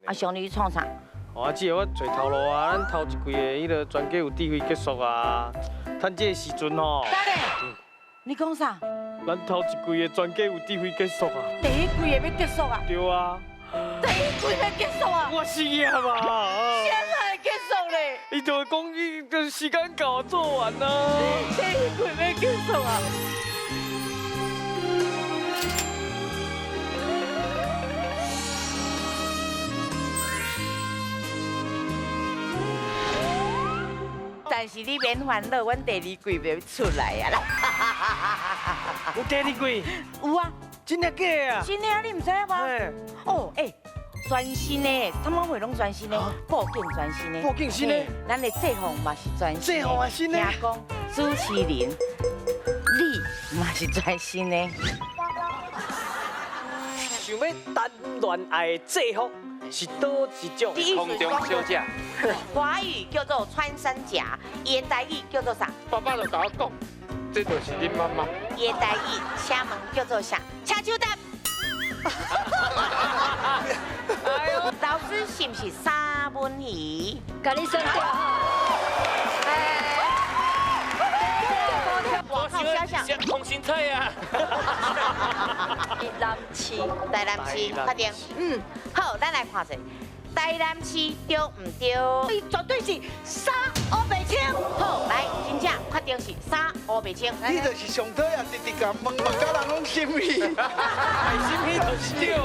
啊，上你去創啥？哦，啊，姊，我揣頭路啊，咱頭一季的彼个全家有智慧結束啊，趁這个時陣吼。等下，你講啥？咱頭一季的全家有智慧結束啊！第一季的欲結束啊？對啊。第一季欲結束啊？我失業嘛。啥會結束咧？伊就會講，伊就時間到做完啊。第一季欲結束啊？但是你免煩惱，阮第二季欲出來啊啦！有第二季？有啊。真的假的啊？真的啊，你毋知影嗎？哦，欸，全新的，啥物貨攏全新的，布景全新的，布景新的，咱的制服嘛是全新的，制服嘛新的。聽講主持人你嘛是全新的。想欲談戀愛的制服是佗一種？空中小姐。華語叫做穿山甲，伊的台語叫做啥？爸爸就共我講，這就是恁媽媽。伊的台語，請問叫做啥？請手答。老師是毋是三文魚？共你算對。我靠，小小。空心菜啊！台南市，台南市，確定。嗯，好，咱來看一下。台南市對毋對？伊絕對是三烏白青。好，來，真正確定是三烏白青。你就是上討厭直直共問問甲人攏心虛，心虛就是對啊。